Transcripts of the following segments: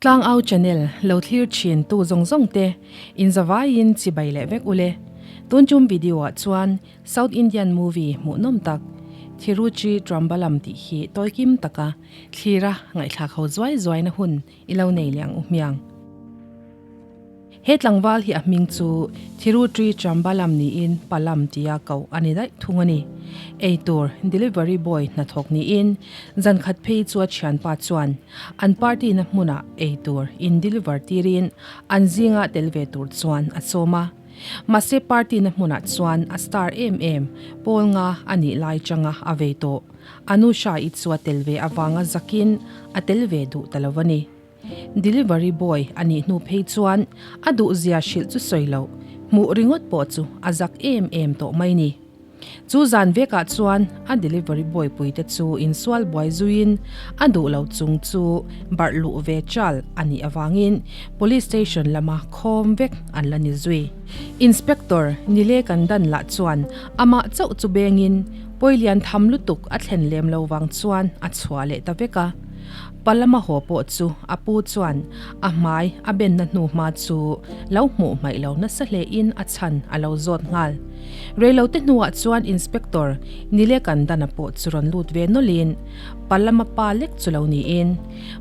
Tlangau channel lo thlir thin tu zawng zawng te in zavaiin chibai leh vek ule. Tun tum video ah chuan South Indian movie hmuhnawm tak Thiruchi Trambalam tih hi tawikim taka thlira ngaihthlak ho zuai zuaina hun i lo nei leh ang u hmiang. He tlangval hi a hming chu Thirutri Trambalam niin Palam tia koh a ni daih thung a ni. Eitur delivery boy hnathawk niin zan khat phei chu a thianpa chuan an party na hmunah eitur in deliver tirin an zinga tel ve tur chuan a sawm a. Mahse party na hmunah chuan a star em em pawl nga a nih lai changa a vei tawh. Anusha i chu a tel ve avanga zakin a tel ve duh ta lo a ni. Delivery boy a nih hnu phei chuan a duhzia hrilh chu sawi loh, hmuh ringawt pawh chu a zak em em tawh mai ni. Chu zan vekah chuan a delivery boy puite chu insual buai zuiin a duh lo chung chu barh luh ve chal a nih avangin police station lama khawm vek an la ni zui. Inspector Nile Kandan lah chuan amah chauh chu bengin pawilian tham lutuk a thlen lem lo vang chuan a chhuah leh ta vek a. Palama haw pawh chu a pu chuan a hmai a benna hnu hma chu lo hmuh hmaih lo nasa hlein a chhan a lo zawt nghal. Reilote hnuah chuan Inspector Nilekandana pawh chu rawn lut ve nawlhin Palama pa lek chu lo niin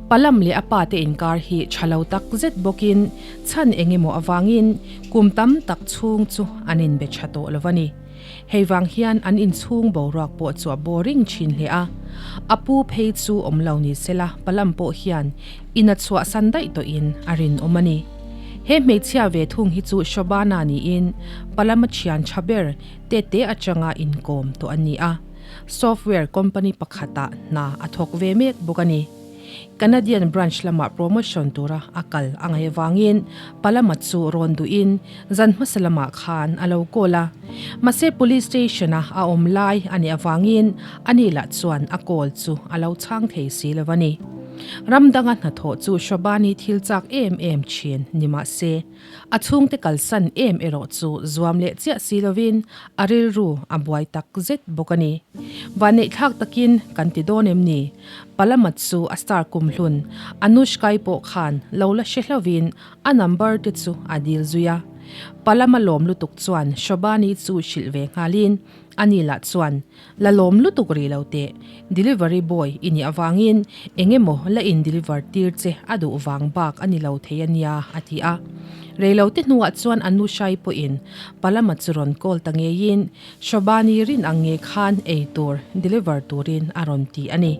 Palam leh a pa te inkar hi tha lo tak zet bawkin chhan eng emaw avangin kum tam tak chhung chu an inbe tha tawh lo a ni. Hei vang hian an inchhung boruak pawh chu a boring thin hle a, a pu phei chu awm lo ni sela Palam pawh hian in a chhuahsan daih tawhin a rinawm a ni. He hmeichhia ve thung hi chu Shobana niin Palama thian tha ber tete atanga inkawm tawh a ni a, software company pakhatah hna a thawk ve mek bawk a ni. Canadian branch lamah promotion tura a kal a ngaih avangin Palama chu rawn duhin zan hmasa lamah khan a lo call a. Mahse police station-a a awm lai a nih avangin ani lah chuan a call chu a lo chhang thei si lo a ni. Ram danga hnathawh chu Shobani thil chak em em thin ni mahse A chhungte kalsan em erawh chu zuam leh chiah si lovin a rilru a buai tak zet bawk a ni. Vanneihthlak takin kan ti dawn em ni? Palama chu a star kumhlun Anushkai pawh khan lo la hre hlovin a number te chu a dil zui a. Palama lawm lutuk chuan Shobani chu hrilh ve nghalin ani lah chuan La lawm lutuk rih lo teh, delivery boy i nih avangin eng emaw la in deliver tir che a duh vang bak a ni lo thei a nia, a ti a. Reilote hnuah chuan a nu Shai pawhin Palama chu rawn call ta ngeiin Shobani rin ang nge khan ei tur deliver turin a rawn ti a ni.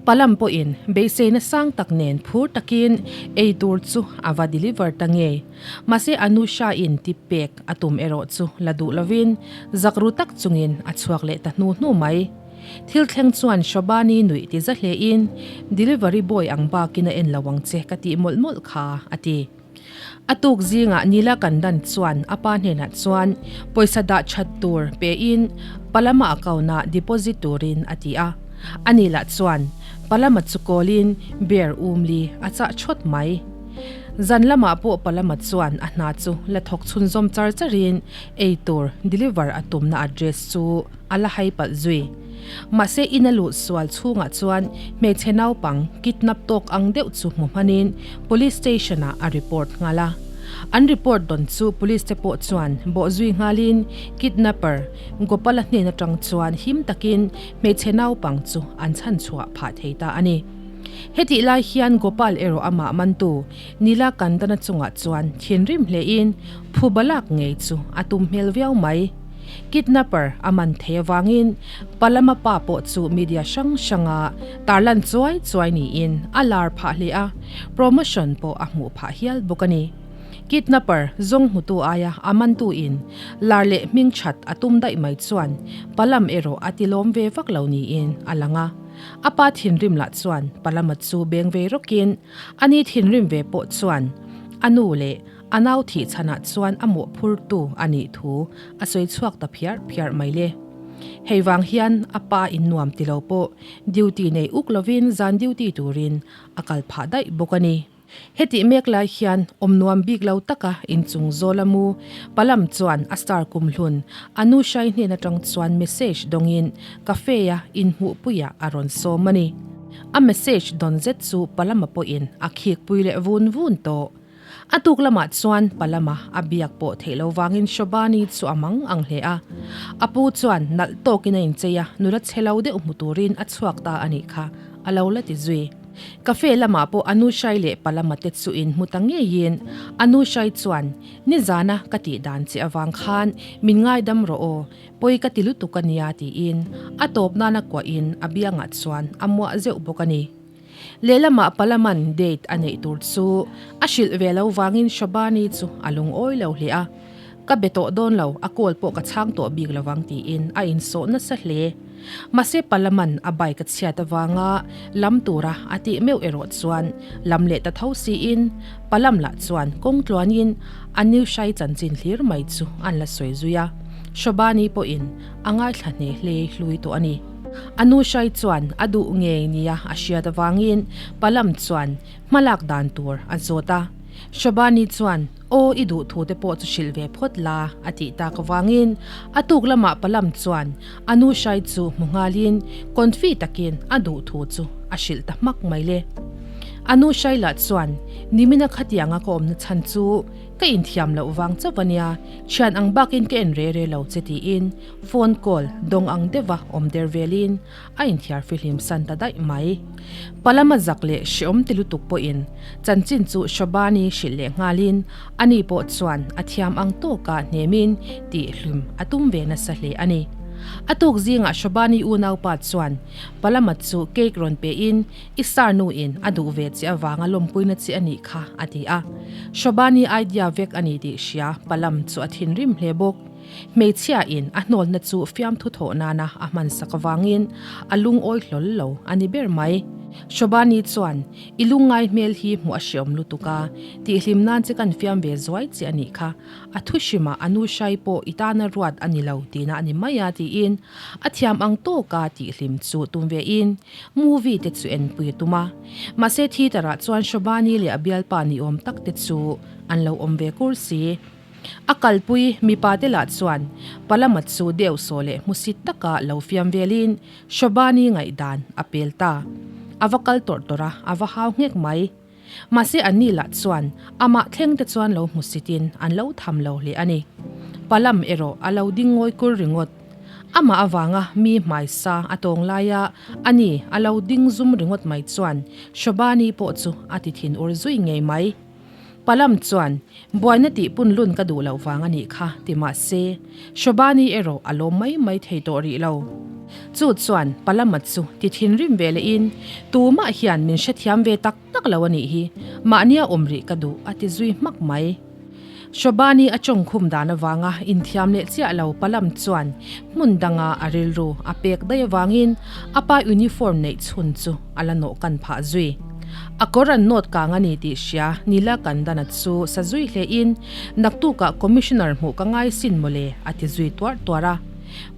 Palam pawhin beiseina sang tak nen phur takin ei tur chu a va deliver ta ngei. Mahse Anusha in tip pek a tum erawh chu la duh lovin zak ru tak chungin a chhuak leh ta hnu hnu mai. Thil thleng chuan Shobani nuih ti za hle in delivery boy ang bakin a en lo ang che ka tih mawlh mawlh kha a ti. A tuk zingah Nila Kandan chuan a pa hnenah chuan pawisa dah that tur pe in Palama account ah deposit turin a ti a. Ani lah chuan Palama chu call in beer umli a chah thawt mai. Zan lamah pawh Palama chuan a hna chu la thawk chhunzawm char charin ei tur deliver a tumna address chu a la hai palh zui. Mahse in a luh sual chhungah chuan hmeichhe naupang kidnap tawk ang deuh chu hmu hmanin police station ah a report nghal a. An report dawn chu police te pawh chuan bawh zui nghalin kidnapper Gopala hnen atang chuan him takin hmeichhe naupang chu an chhanchhuah phah thei ta a ni. Hetih lai hian Gopal erawh amah mantu Nila Kandana chungah chuan thinrim hlein phuba lak ngei chu a tum hmel viau mai. Kidnapper a man thei avangin Palama pa pawh chu media hrang hranga tarlan chuai chuai niin a lar phah hle a, promotion pawh a hmuh phah hial bawk a ni. Kidnapper zawng hmutu aia a mantu in lar leh hming that a tum daih mai chuan Palam erawh a tilawm ve vak lo niin a lang a. A pa thinrim lah chuan Palama chu beng ve rawkin ani thinrim ve pawh chuan a nu leh a nau thih chhanah chuan a mawhphurtu a nih thu a sawi chhuak ta phiar phiar mai le. Hei vang hian a pa in nuam ti lo pawh duty nei uk lovin zan duty turin a kal phah daih bawk a ni. Hetih mek lai hian awm nuam bik lo taka inchung zawl a mu Palam chuan a star kumhlun a nu Shai hnen atang chuan message dawngin cafe-a inhmuhpuiah a rawn sawm a ni. A message dawn zet chu Palama pawhin a khikpui leh vun vun tawh. A tuk lamah chuan Palama a biak pawh theih lo vangin Shobani chu a mang ang hle a. A pu chuan nalh tawkin a inchei a, nula chhe lo deuh hmu turin a chhuak ta a nih kha, a lo la ti zui. Cafe lamah pawh Anushai leh Palama te chu inhmu ta ngeiin Anushai chuan, Nizana ka tih dan che avang khan min ngaidam rawh aw, pawi ka ti lutuk a nia tiin a tawp nana kuahin a biangah chuan a muah zeuh bawk a ni. Lehlamah Palaman date a neih tur chu a hrilh ve lo vangin Shobani chu a lungawi lo hle a, Ka be tawh dawn lo, a call pawh ka chhang tawh bik lovang tiin a insawh nasa hle. Mahse Palaman a bike a chhiat avanga lam tura a tih meuh erawh chuan lam leh ta tho siin Palam lah chuan kawng tluanin a Newshai chanchin hlir mai chu an la sawi zui a, Shobani pawhin a ngaithla hne hle hlui tawh a ni. A nu Shai chuan a duh ngei nia a hriat avangin Palam chuan hmalak dan tur a zawt a. Shobani chuan, Aw i duh thu te pawh chu hrilh ve phawt la, a tih tak avangin a tuk lamah Palam chuan a nu Shai chu hmu nghalin confi takin a duh thu chu a hrilh ta hmak mai le. A nu Shai lah chuan, Nimina khatianga ka awmna chhan chu ka inthiam loh vang chauh a nia, thian ang bakin ka en re re lo che tiin Phone call dawng ang deuha awm der velin a inthiar fihlim san ta daih mai. Palama zak leh hreawm ti lutuk pawhin chanchin chu Shobani hrilh leh nghalin ani pawh chuan a thiam ang tawka hnemin tih hlim a tum ve nasa hle a ni. A tuk zingah Shobani unaupa chuan Palama chu cake rawn pein i star nuin a duh ve che avanga lawmpuina che a nih kha a ti a. Shobani idea vek a ni tih hria Palam chu a thinrim hle bawk. Hmeichhia in a hnawlna chu fiamthu thawh nana a hman sak avangin a lungawi hlawl lo a ni ber mai. Shobani chuan, I lungngai hmel hi hmuh a hreawm lutuk a, tihhlim nan che kan fiam ve zuai che a nih kha. A thu hrimah a nu hrai pawh i tana ruat a ni lo tihna a ni mai a tiin a thiam ang tawka tihhlim chu tum ve in movie te chu enpui a tum a. Mahse theatre ah chuan Shobani leh a bialpa ni awm tak te chu an lo awm ve kur si. A kalpui mipa te lah chuan Palama chu deuh saw leh hmusit taka lo fiam velin Shobani ngaihdan a pel ta. A va kal tawrh tawrh a, a va hau nghek mai. Mahse anni lah chuan amah thleng te chuan lo hmusitin an lo tham lo hle a ni. Palam erawh a lo ding ngawi kur ringawt. Amah avanga mi hmaisa a tawng laia ani a lo ding zum ringawt mai chuan Shobani pawh chu a ti thin ur zui ngei mai. Palam chuan, Buaina tih pun lun ka duh loh vang a nih kha, ti mah se, Shobani erawh a lawm mai mai thei tawh rih lo. Chu chuan Palama chu ti thinrim ve lehin, Tumah hian min hrethiam ve tak tak lo a nih hi, mahnia awm rih ka duh, a ti zui hmak mai. Shobani a chawngkhum dan avanga inthiam leh chiah lo Palam chuan hmun danga a rilru a pek daih avangin a pa uniform neih chhun chu a la nawh kan phah zui. A kawr an nawt kang a ni tih hria Nila Kandana chu sa zui hlein naktukah Commissioner hmuh ka ngai sin mawle a ti zui tuarh tuarh a.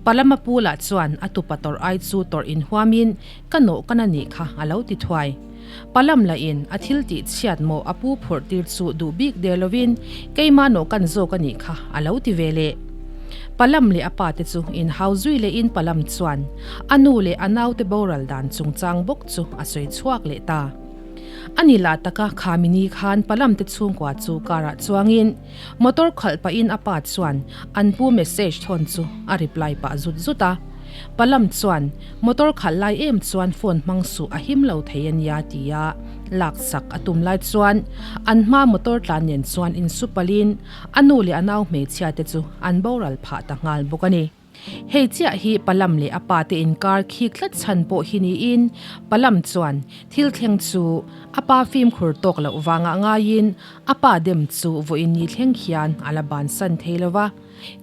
Palama pu lah chuan a tupa tawrh ai chu tawrh inhuamin ka nawh kan a nih kha a lo ti thuai. Palam lahin a thil tih chhiat maw a pu phurh tir chu duh bik der lovin keima nawh kan zawk a nih kha a lo ti ve leh. Palam leh a pa te chu inhau zui lehin Palam chuan a nu leh a naute boral dan chungchang bawk chu a sawi chhuak leh ta. A ni lah taka Khamini khan Palam te chhungkua chu car ah chuangin motor khalh pahin a pa chuan an pu message thawn chu a reply pah zut zut a. Palam chuan motor khalh lai em chuan phone hmang suh a him lo thei a nia tia laksak a tum lai chuan an hma motor tlan nen chuan insupalin a nu leh a nau hmeichhia te chu an boral phah ta nghal bawk a ni. Hei chiah hi Palam leh a pa te inkar khik tlat chhan pawh hi niin Palam chuan thil thleng chu a pa fimkhur tawk loh vangah ngaiin a pa dem chu vawiin ni thleng hian a la bansan thei lo va.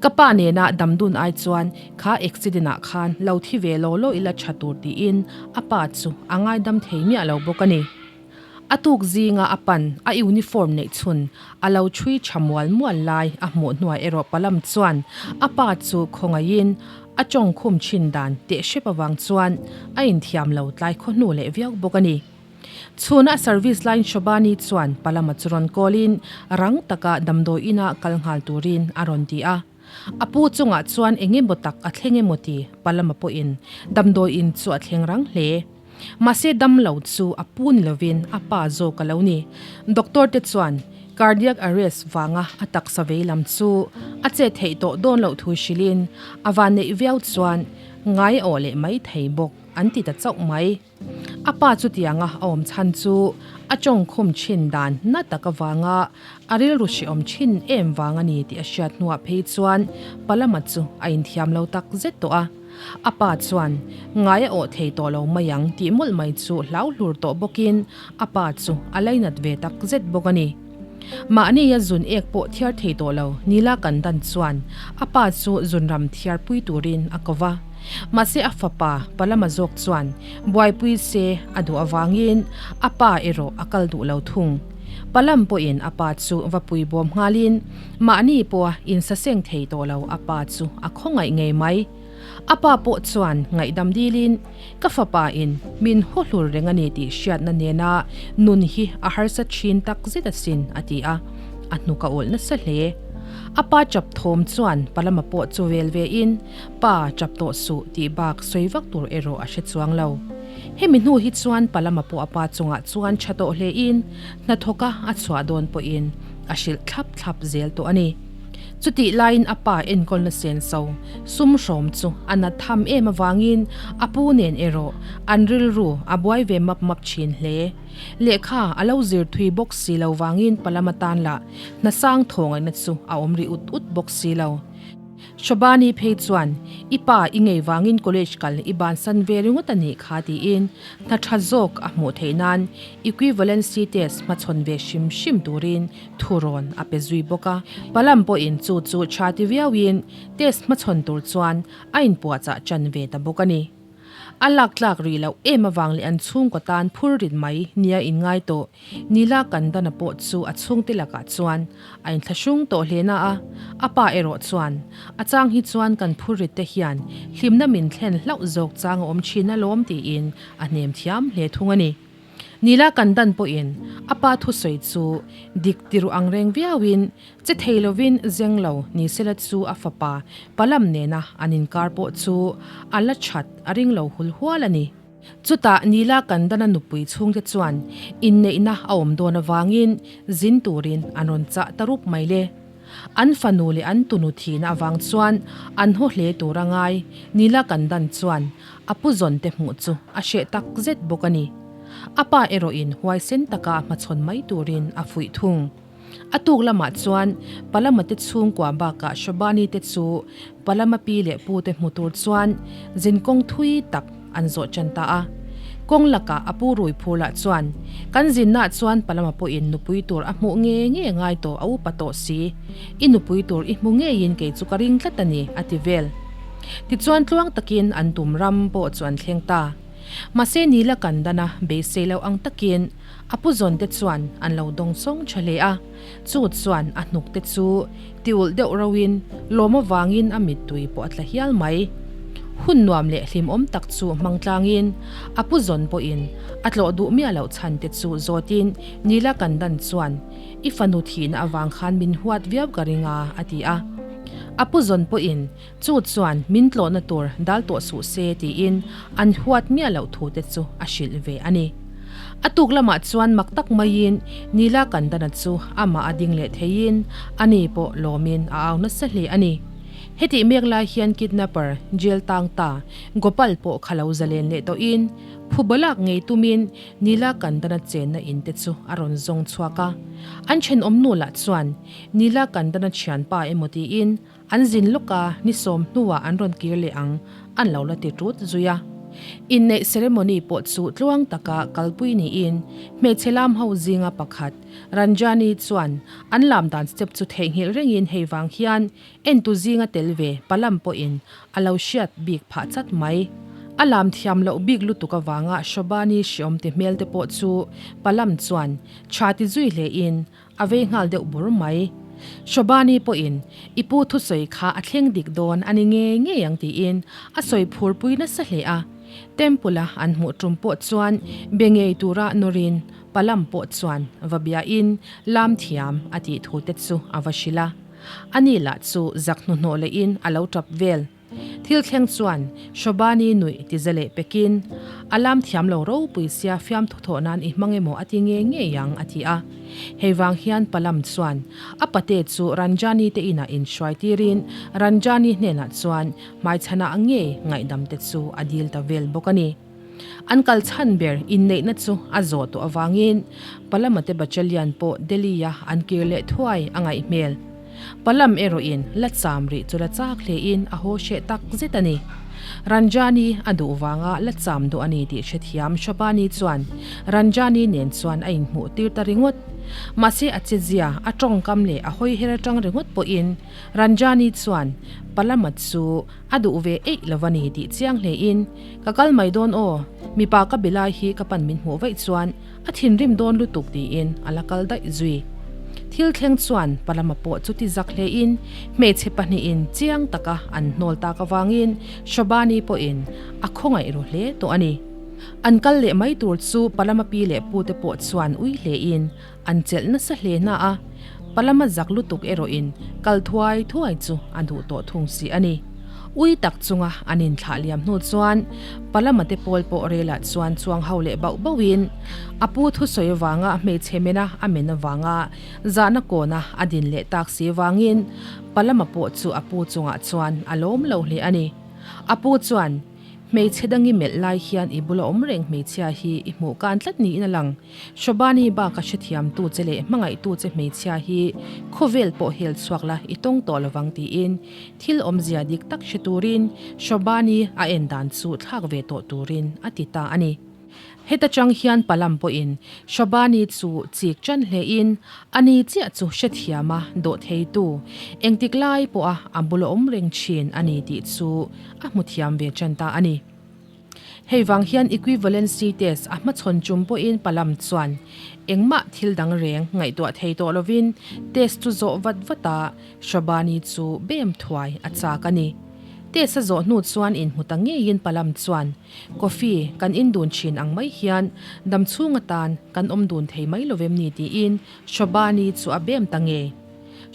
Ka pa nena damdun ai chuan kha accident ah khan lo thi ve law law ila tha tur tiin a pa chu a ngaidam thei miah lo bawk a ni. A tuk zinga a pan a uniform neih chhun a lo chhui tha mual mual lai a hmuh hnuai erawh Palam chuan a pa chu khawngaihin a tawngkhum thin dan teh hrep avang chuan a inthiam lo tlai khaw hnu leh viau bawk a ni. Chhuna service line Shobani chuan Palama chu rawn call in rang taka damdawi ina kal nghal turin a rawn ti a. A pu chungah chuan eng emaw tak a thleng emaw ti Palama pawhin damdawi in chu a thleng rang hle. Mahse damlo chu a pu ni lovin a pa zawk a lo ni. Doctor te chuan cardiac arrest vanga a taksa vei lam chu a che theih tawh dawn loh thu hrilhin a vanneih viau chuan ngai a awh leh mai thei bawk an ti ta chauh mai. A pa chutianga a awm chhan chu a tawngkhum thin dan na tak avanga a rilru hrehawm thin em vang a ni tih a hriat hnuah phei chuan Palama chu a inthiam lo tak zet tawh a. A pa chuan ngai a awh thei tawh lo mai ang tih mawlh mai chu hlau hlur tawh bawkin a pa chu a lainat ve tak zet bawk a ni. Mahnia zun ek pawh thiar thei tawh lo Nila kan dan chuan a pa chu zun ram thiar pui turin a ko va. Mahse a fapa Palama zawk chuan buaipui se a duh avangin a pa erawh a kal duh lo thung. Palam pawhin a pa chu va pui bawm nghalin mahni pawha insaseng thei tawh lo a pa chu a khawngaih ngei mai. A pa pawh chuan ngaihdam dilin, Ka fapa in min haw hlur reng a ni tih hriatna nena nun hi a harsa thin tak zet asin, a ti a, a hnuk a awlh nasa hle. A pa chap thawm chuan Palama pawh chu vel ve in, Pa, chap tawh suh tih bak sawi vak tur erawh a hre chuang lo. Hemi hnu hi chuan Palama pawh a pa chungah chuan tha tawh hle in, hnathawka a chhuah dawn pawhin a hrilh thlap thlap zel tawh a ni. Chutih laiin a pa enkawlna senso sum hrawm chu a nat tham em avangin a pu nen erawh an rilru a buai ve map map thin hle. Lehkha a lo zir thui bawk si lo vangin Palama tan lah hna sang thaw ngaihna chu a awm ri ut ut bawk si lo. Shobani phei chuan, I pa i ngei vangin college kal i bansan ve ringawt a nih kha tiin hna tha zawk a hmuh theih nan equivalency test hmachhawn ve hrim hrim turin Thurawn a pe zui bawk a, Palam pawhin chu chu tha ti viauin test hmachhawn tur chuan a inpuahchah ṭan ve ta bawk a ni. A lak tlak rih loh em avang leh an chhungkaw tan phur rit mai nia inngai tawh Nila Kandana pawh chu a chhungte lakah chuan a inthlahrung tawh hle na a, a pa erawh chuan a chang hi chuan kan phur rit te hian hlimna min thlen hlauh zawk chang a awm thin alawm tiin a hnem thiam hle thung a ni. Nila kan dan pawhin a pa thusawi chu dik tiru ang reng viauin che thei lovin zeng lo ni sela chu a fapa Palam nena an inkar pawh chu a la that a ring lo hul hual a ni. Chutah Nila kan dana nupui chhungte chuan inneihna a awm dawn avangin zin turin an rawn chah ta rup mai le. An fanu leh an tunu thihna avang chuan an haw hle tur a ngai Nila kan dan chuan A pu zawn te hmuh chu a hreh tak zet bawk a ni. A pa erawhin huaisen taka a hmachhawn mai turin a fuih thung. A tuk lamah chuan Palama te chhungkua bakah Shobani te chu Palama pi leh pu te hmu tur chuan zinkawng thui tak an zawh tan ta a. Kawng lakah a pu rui phur lah chuan, Kan zinnaah chuan Palama pawhin nupui tur a hmuh nge nge ngai tawh a upa tawh si. I nupui tur i hmu ngeiin kei chu ka ring tlat a ni, a ti vel. Tichuan tluang takin an tum ram pawh chu an thleng ta. Mahse Nila kan dan a beisei lo ang takin a pu zawn te chuan an lo dawng sawng tha hle a, chu chuan a hnuk te chu tiulh deuh roin lawm avangin a mittui pawh a tla hial mai. Hun nuam leh hlimawm tak chu hmang tlangin a pu zawn pawhin a tlawh duh miah loh chhan te chu zawtin Nila kan dan chuan I fanu thihna avang khan min huat viau ka ring a, a ti a. A pu zawn pawhin Chu chuan min tlawhna tur dal tawh suh se tiin an huat miah loh thu te chu a hrilh ve a ni. A tuk lamah chuan mak tak maiin Nila Kandana chu amah a ding leh theiin ani pawh lawmin a au nasa hle a ni. Hetih mek lai hian kidnapper jail tang ta Gopal pawh kha lo zalen leh tawhin phuba lak ngei tumin Nila Kandana chenna in te chu a rawn zawng chhuak a. An thenawm nu lah chuan Nila Kandana thianpa emaw tiin An zin lawk a, ni sawm hnuah an rawn kir leh ang, an lo la ti ṭut zui a. Inneih ceremony pawh chu tluang taka kalpui niin hmeichhe lam ho zinga pakhat, Ranjani chuan an lam dan step chu theihnghilh rengin hei vang hian entu zinga tel ve palam pawhin a lo hriat bik phah chat mai. A lam thiam loh bik lutuk avanga Shobani hriawm ti hmel te pawh chu palam chuan tha ti zui hlein A vei nghal deuh bur mai. Shobani pawhin, I pu thusawi kha a thleng dik dawn a ni ngei ngei ang tiin a sawi phurpui nasa hle a. Temple-a an hmuh tum pawh chuan be ngei tura nawrin Palam pawh chuan va biain lam thiam a tih thu te chu a va hrilh a. Ani lah chu zak hnuhnawh lehin a lo tap vel. Thil thleng chuan Shobani nuih ti za leh pekin, A lam thiam lo ropui sia fiamthu thawh nan i hmang emaw a ti ngei ngei ang, a ti a. Hei vang hian Palam chuan a pate chu Ranjani te inah inhruai tirin Ranjani hnenah chuan hmaichhanah ngei ngaihdam te chu a dil ta vel bawk a ni. An kal chhan ber inneihna chu a zawh tawh avangin Palama te Battalion pawh Delhi-a an kir leh thuai a ngaih hmel. Palam erawhin la cham rih chu la chak hlein a haw hreh tak zet a ni. Ranjani a duh vanga la cham duh a ni tih hrethiam Shobani chuan Ranjani nen chuan a inhmuh tir ta ringawt. Mahse a chezia, a tawngkam leh a hawiher atang ringawt pawhin Ranjani chuan Palama chu a duh ve eih lo a ni tih chiang hlein Ka kal mai dawn aw, mipa ka be lai hi ka pan min hmuh vaih chuan a thinrim dawn lutuk tiin a la kal daih zui. Thil thleng chuan Palama pawh chuti zak hlein hmeichhe pahnihin chiang taka an hnawl tak avangin Shobani pawhin a khawngaih ru hle tawh a ni. An kal leh mai tur chu Palama pi leh pute pawh chuan ui hlein an chelh nasa hle na a, Palama zak lutuk erawhin kal thuai thuai chu a duh tawh thung si a ni. Ui tak chunga an inthlah liam hnu chuan Palama te pawl pawh relah chuan chuang ho leh bauh bauhin a pu thusawi avanga hmeichhe mena a men avanga zahna kawna a din leh tak si vangin Palama pawh chu a pu chungah chuan a lawm lo hle a ni. A pu chuan. Hmeichhe dangi melh lai hian i bula awm reng hmeichhia hi i hmuh kan tlat niin a lang. Shobani bak a hrethiamtu che leh hmangaihtu che hmeichhia hi khawvel pawh hel chhuak la i tawng tawh lovang tiin thil awmzia dik tak hre turin Shobani a en dan chu thlak ve tawh turin a ti ta a ni. Heta chang hian Palam pawhin Shobani chu chik chan hlein ani chiah chu hrethiama dawh theitu engtik lai pawha a bula awm reng thin a ni tih chu a hmu thiam ve tan ta a ni. Hei vang hian equivalency test a hmachhawn chum pawhin Palam chuan engmah thil dang reng ngaihtuah thei tawh lovin test chu zawh vat vat a, Shobani chu bem thuai a chak a ni. Test a zawh hnu chuan inhmu ta ngeiin Palam chuan Coffee kan in dun thin ang mai hian dam chhung atan kan awm dun thei mai lovem ni tiin Shobani chu a bem ta ngei.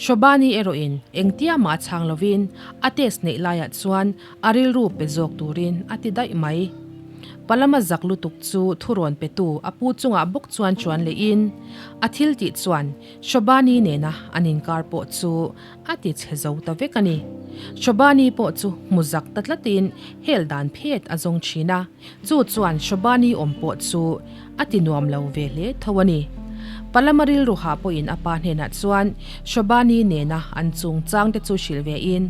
Shobani erawhin engtia mah chhang lovin a test neih laiah chuan a rilru pe zawk turin a ti daih mai. Palama zak lutuk chu thurawn petu a pu chungah bawk chuan chuan lehin a thil tih chuan Shobani nena an inkar pawh chu a ti chhe zo ta vek a ni. Shobani pawh chu hmu zak ta tlatin hel dan phet a zawng thin a, chu chuan Shobani awm pawh chu a ti nuam lo ve hle tho a ni. Palama rilru hah pawhin a pa hnenah chuan Shobani nena an chungchang te chu hrilh ve in,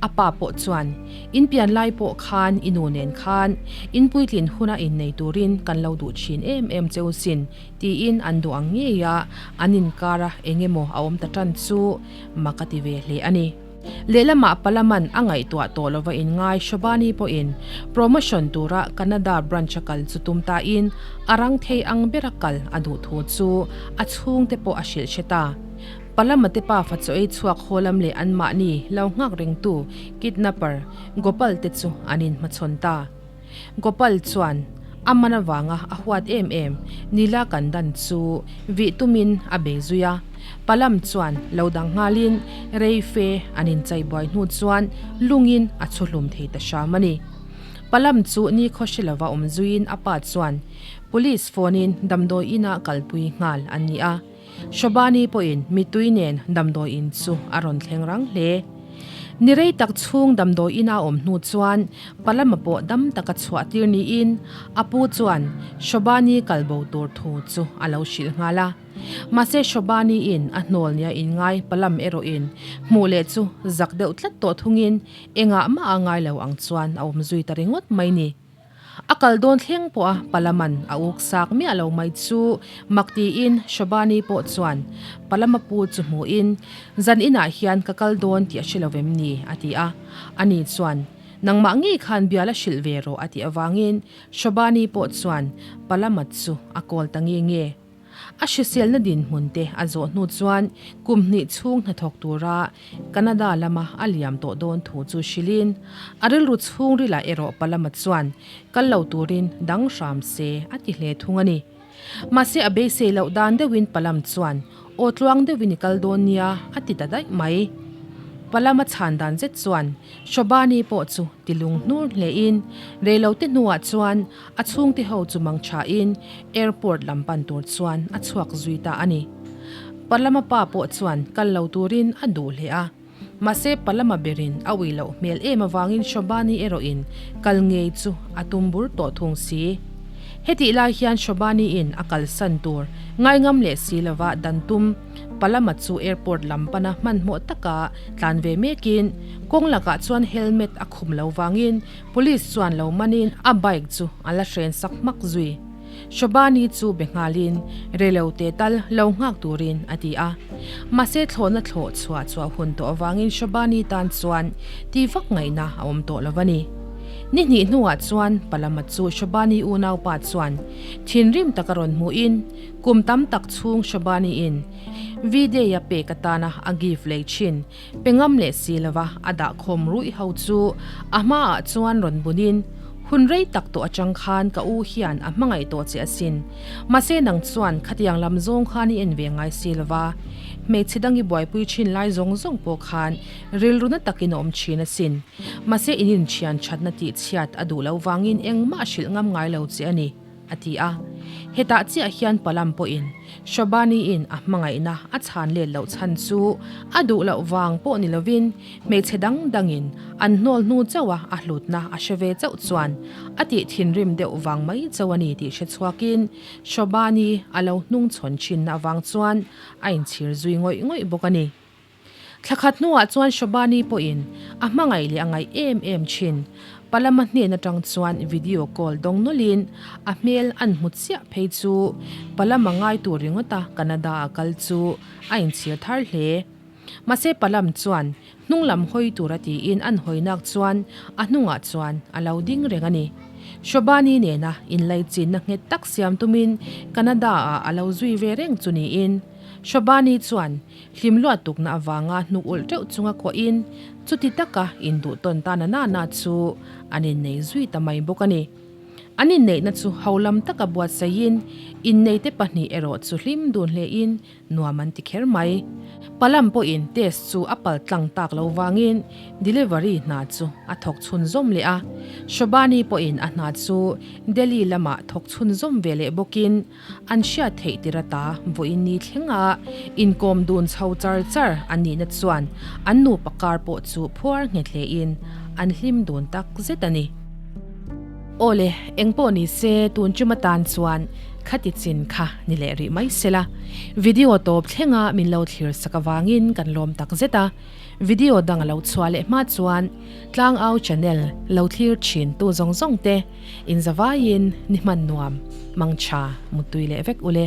a pa pawh chuan, In pian lai pawh khan i nu nen khan in puitlin huna innei turin kan lo duh thin em em cheu sin Tiin an duh ang ngei a, an inkar a eng emaw a awm ta tan chu mak a ti ve hle a ni. Lehlamah Palaman a ngaihtuah tawh lova inngai Shobani pawhin promotion tura Canada branch a kal chu tum tain a rang thei ang bera kal a duh thu chu a chhungte pawh a hrilh hre ta. Palama te pafa chaw ei chhuak haw lam leh anmahni lo nghak rengtu kidnapper Gopal te chu an inhmachhawn ta. Gopal chuan a man avanga a huat em em Nila kan dan chu vih tumin a bei zui a. Palam chuan lo dang nghalin rei fe an inchai buai hnu chuan lungin a chhu hlum thei ta hram a ni. Palam chu nikhaw hre lova awm zuiin a pa chuan Police phone-in damdawi inah kalpui nghal an ni a. Shobani pawhin mittui nen damdawi in chu a rawn thleng rang hle. Ni rei tak chhung damdawi ina awm hnu chuan Palama pawh dam taka chhuah tir niin a pu chuan Shobani kal bo tur thu chu a lo hrilh nghal a. Mahse Shobani in a hnawl nia inngai Palam erawhin hmuh leh chu zak deuh tlat tawh thungin engah mah a ngai lo ang chuan a awm zui ta ringawt mai ni. A kal dawn thleng pawh a Palaman a uk sak miah lo mai chu mak tiin Shobani pawh chuan Palama pu chu hmuhin, Zan inah hian ka kal dawn tih a hre lo vem ni? a ti a. Ani chuan, Nangmah ngei khan bial a hrilh ve rawh a tih avangin Shobani pawh chuan Palama chu a kawl ta nge nge. A hriselna dinhmun te a zawh hnu chuan kum hnih chhung hnathawk tura Canada lama a liam tawh dawn thu chu hrilhin, a rilru chhungrilah erawh Palama chuan kal lo turin dang hram se a ti hle thung a ni. Mahse a beisei loh dan deuhin Palam chuan aw tluang deuhin i kal dawn nia a ti ta daih mai. Palama chhan dan zet chuan Shobani pawh chu ti lung hnur hlein reilote hnuah chuan a chhungte ho chu mang thain airport lam pan tur chuan a chhuak zui ta a ni. Palama pa pawh chuan kal lo turin a duh hle a. Mahse Palama berin a ui loh hmel em avangin Shobani erawhin kal ngei chu a tum bur tawh thung si. Hetih lai hian Shobani-in a kalsan tur ngaingam leh si lova dan tum Palama chu airport lam pana hmanhmawh taka tlan ve mekin kawng lakah chuan helmet a khum lo vangin police chuan lo manin a bike chu a la hren sak hmak zui. Shobani chu be nghalin relo te tal lo nghak turin a ti a. Mahse thlawhna thlawh chhuah chhuah hun tawh avangin Shobani tan chuan ti vak ngaihna a awm tawh lo a ni. Ni hnih hnuah chuan Palama chu Shobani unaupa chuan thinrim taka rawn hmuhin kum tam tak chhung Shobani-in V-Day a pek atana a gift lei thin Pe ngam leh si lova a dah khawm ruih ho chu a hmaah chuan rawn bunin, Hun rei tak tawh atang khan ka u hian a hmangaih tawh che asin. Mahse nang chuan khatiang lam zawng khan i en ve ngai si lova, hmeichhe dang i buaipui thin lai zawng zawng pawh khan rilru na takin a awm thin asin. Mahse in inthian thatna tih chhiat a duh loh vangin engmah a hrilh ngam ngai lo che a ni. A ti a. Hetah chiah hian Palam pawhin Shobani-in a hmangaihna a chhan let loh chhan chu a duh loh vang pawh ni lovin hmeichhe dang dangin an hnawl hnu chauh a a hlutna a hre ve chauh chuan a tih thinrim deuh vang mai chauh a ni tih hre chhuakin Shobani a lo hnung chhawn thinna avang chuan a inchhir zui ngawih ngawih bawk a ni. Thla khat hnuah chuan Shobani pawhin a hmangaih leh a ngaih em em thin. Palama hnen atang chuan video call dawng nawlhin a hmel an hmu chiah phei chu Palama ngai tur ringawta Canada a kal chu a inchhir thar hle. Mahse Palam chuan hnung lam hawi tura tiin an hawinak chuan a hnungah chuan a lo ding reng a ni. Shobani nena inlaichinna nghet tak siam tumin Canada-ah a lo zui ve reng chu niin Shobani chuan Hlim luat tukna avanga hnuk ulh teuh chunga kuahin chuti taka induh tawn ta na nana chu an innei zui ta mai bawk a ni. An inneihna chu ho lam taka buatsaihin inneite pahnih erawh chu hlim dun hlein nuam an ti kher mai. Palam pawhin test chu a pal tlang tak lo vangin delivery hna chu a thawk chhunzawm leh a. Shobani pawhin a hna chu Delhi lamah thawk chhunzawm ve leh bawkin An hriat theih tir ata vawiin ni thlenga inkawm dun chho char char an nihna chuan an nupa kar pawh chu phuar nghet hlein an hlim dun tak zet a ni. Awle, eng pawh ni se tun tum atan chuan khati chin kha ni leh rih mai sela. Video tawp thlenga min lo thlir sak avangin kan lawm tak zet a. Video dang a lo chhuah leh hma chuan Tlangau channel lo thlir thin tu zawng zawng te inzavaiin ni hman nuam, mangtha, muttui leh vek ule.